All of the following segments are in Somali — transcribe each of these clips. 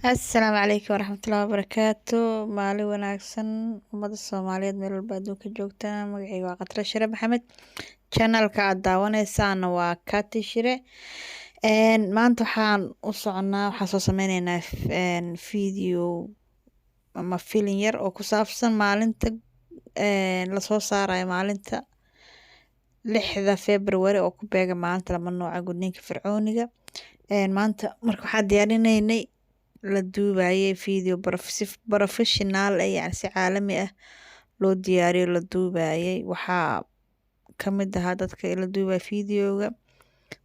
Assalaamu calaykum waraxmatullaahi wabarakaatu. Maalin wanaagsan, ummadda Soomaaliyeed meel walba adduunka joogtaan. Magacayga waa Qatra Shire Maxamed. Channelka aad daawanaysaana waa Kati Shire. Maanta waxaan u soconaa, waxaan soo sameyneynaa video ama filin yar oo ku saabsan maalinta lasoo saarayo, maalinta 6da February oo ku beega maalinta lama nooca gudniinka fircooniga. Maanta marka waxaa diyaarinaynay, la duubayay video professional ah, yani si caalami ah loo diyaariyo la duubayay. Waxaa kamid ahaa dadka la duubaya videoga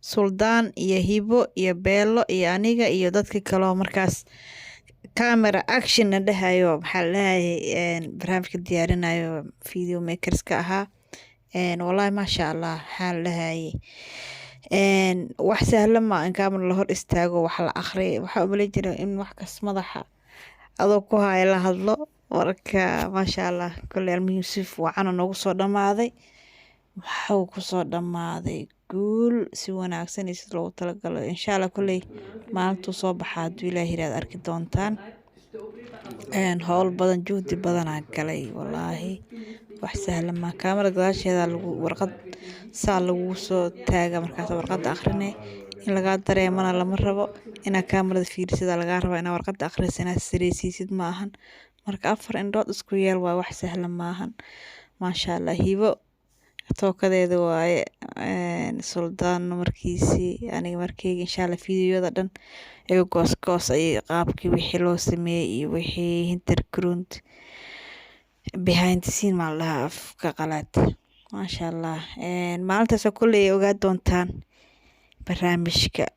Suldaan iyo Hibo iyo Beelo iyo aniga iyo dadka kale oo markaas camera action na dhahayo, maxaa la dhahayay, barnaamijka diyaarinayo, video makerska ahaa. Wallahi maasha Allah, maxaa la dhahayay, wax sahlan ma in camera la hor istaago, wax la akhriyo. Waxaa umaleyn jiray in wax kas madaxa adoo ku haya la hadlo. Marka maasha Allah, kolley almuhim si wacan oo noogu soo dhamaaday. Waxuu kusoo dhamaaday guul, si wanaagsan iyo sida loogu talagalay. Insha Allah kolley maalintuu soo baxaa, hadduu Ilaahay yiraahdo, arki doontaan. Howl badan, juhdi badanaa galay. Wallaahi wax sahlan ma. Kaamarada gadaasheeda lagu warqad saa lagu soo taaga, markaas warqadda akhrine in lagaa dareemana lama rabo. Inaad kaamarada fiirisid lagaa rabaa, inaad warqadda akhriso, inaad sareysiisid ma ahan. Marka afar indhood isku yeel waa, wax sahlan maahan. Maasha Allah, Hibo tookadeeda waaye, Suldaan markiisii, aniga markeyga. Insha Allah videoyada dhan iyaga goos goos ayay qaabkii wixii loo sameeyey iyo wixii Hintergrund, behind the scene maa la dhahaa afka qalaad. Maasha Allah, maalintaas oo kolley ogaa doontaan barnaamijka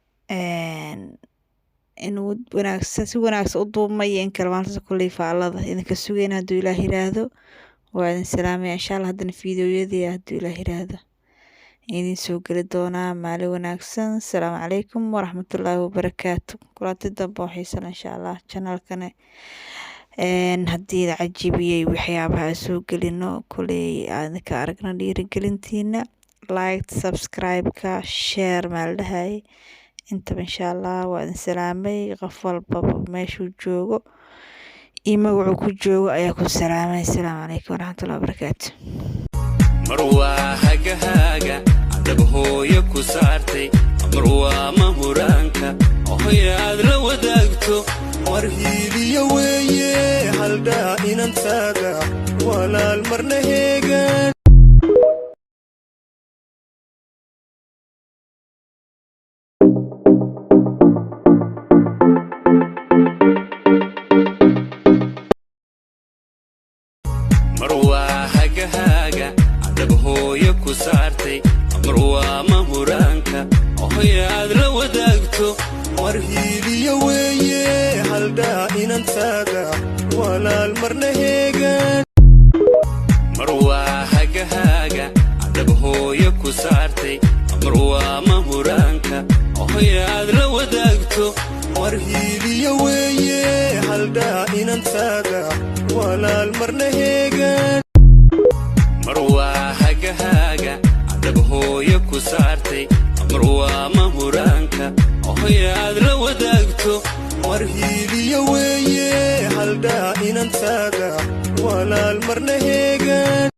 inuu wanaagsan, si wanaagsan u duubmay iyo in kale. Maalintaas kolley faallada idinka sugayna, hadduu Ilaah yiraahdo. Waa idin salaamaya. Insha Allah haddana fiidiyoyadii, hadduu Ilaah yiraahdo, idin soo geli doonaa. Maalin wanaagsan. Asalaamu calaykum waraxmatullaahi wabarakaatu. Kulanti dambe oo xiiso leh insha Allah. Channelkana haddii ida cajibiyey waxyaabaha soo gelino, koley aan ka aragno dhiirigelintiina, like, subscribe-ka, share maa la dhahayay intaba. Insha Allah waa idin salaamay. Qof walbaba meeshuu joogo iyo magacuu ku joogo ayaa ku salaamay. Asalaamu calaykum waraxmatullahi wabarakaatu. Mar waa hagahaaga adab hooyo ku saartay, mar waa mahuraanka hooyaad la wadaagto. Mar hiiliyo weeye haldhaa inantaada, walaal marna heegan. Mar waa hagahaaga adab hooyo ku saartay, mar waa mahuraanka hooyaad la wadaagto. Mar hiiliyo weeye haldhaa inantaada, walaal marna heegan. Mar waa hagahaaga adab hooyo ku saartay, mar waa mahuraanka hooyaad la wadaagto. Mar hiiliyo weeye haldhaa inantaada, walaal marna heegan. Mar waa hagahaaga adab hooyo ku saartay, mar waa mahuraanka hooyaad la wadaagto. Mar hiiliyo weeye haldhaa inantaada, walaal marna heegan.